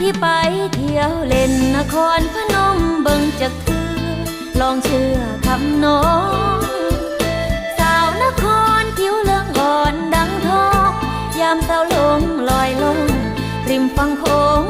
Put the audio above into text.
ທີ່ໄປທ່ຽວເຫຼັ້ນນະຄອນພະນົມເບິ່ງຈັກເທື່ອ ລອງເຊື່ອຄຳນ້ອງ ສາວນະຄອນຜິວເຫຼືອງອ່ອນດັ່ງທອງ ຍາມສາວຫຼົງລອຍລ່ອງ ລິມຝັ່ງໂຂງ